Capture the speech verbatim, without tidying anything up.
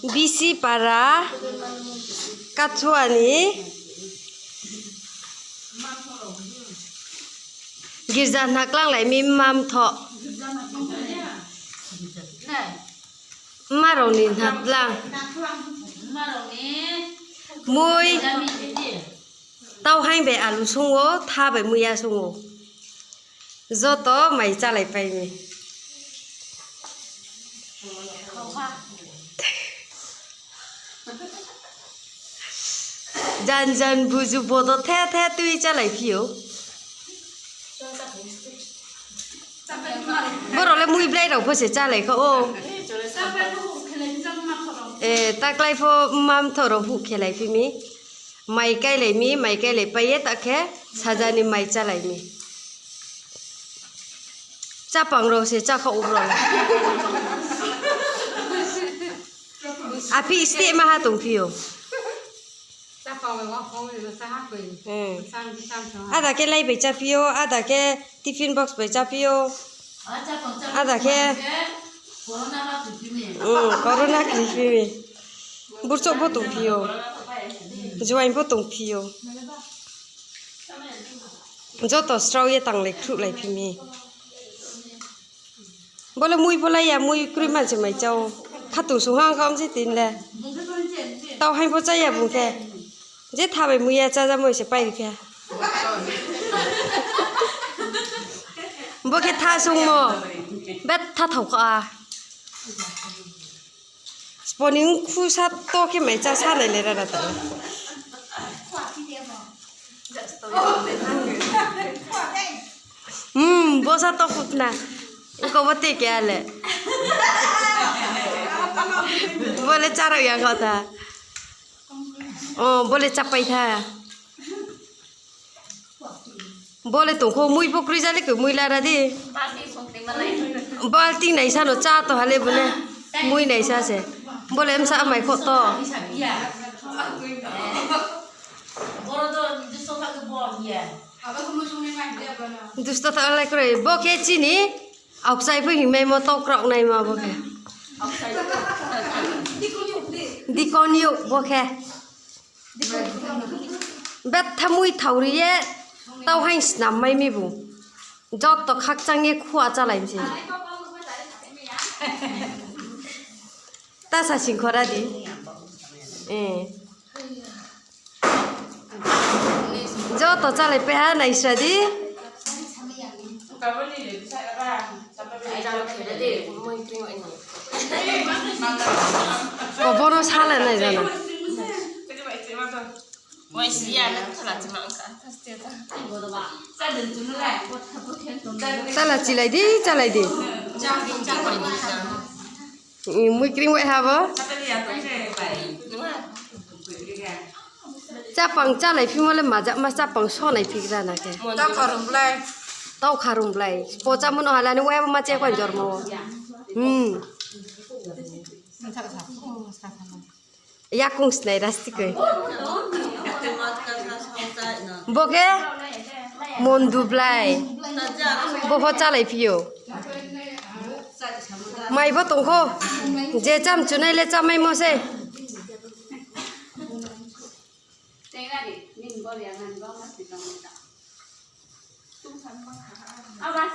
Bisi para Kathua ni girza hna klanglai mi mma mthoh. Mma rao ni hna tlang. Mui. Tauhaing bai alu sung ou, tha bai muiya sung ou. Joto mai chálaipai mi. Jan jan buju bodo the the tui chálaiphi ou. Boro le mui blai rao pho se chálai kha ou. E, taklái pho mma mthoh rao huh khelaiphi mi. Mai kailai mi, mai kailaipai ye ta khe saja ni mai chálai mi. Chápang rao se chákhaoh ou bro. Aphi steh maha tongphi ou. Ada khe lai bai cháphi ou, ada khe tiffin box bai cháphi ou. Ada khe corona kri phi mi. Burchouh pho tongphi ou. Juaing pho tongphi ou. Joto srao ye tanglai khruhlaiphi mi. Bo le mui pho lai ya, mui kroi man se mai chá ou. Khatung sung hang kha mse tini le. Tauhaing pho chá ya bung khe. Je tha bai muiya chájamo se pai ri khe. Bo khe tha sungmo. Betha thao kha a. Spo ni ongkhu sa to khe mai chá sa nai le ra ra ta. Bo sa to khutna. Ongko bo te khe ale. Bo le chá rao ya kho tha. O, bo le chápai tha. Bo le tongkho mui pho kroi ja le khe mui lara di. Balting naisa no chá to ha le bo le. Mui naisa se. Bo le bsa mai kho to. Dusto tha lai kroi. Bo khe chini aokchai pho hingmaimo tokraoh naima bo khe. Dikon youh bo khe. Betha mui thao ri ye, tauhaing snam mai mi bung. Joto khakchang ye khua chálai mi se. Ta sa singkhora di. Joto chálaipai ha naisa di. O, bo no sala nai jana. Chálai chilai di, chálai di. Mui kring wai ha bo. Chápang chálaiphimo le majakma chápang sonai phigra na khe. Tau kharung blai. Spo chámo no hala ni wai bo ma che kwan jormo. Yakung snai rasti koi. Bo khe mondu blai. Bo pho chálai phi ou. Mai bo tongkho. Je chámchunai le chámaimo se.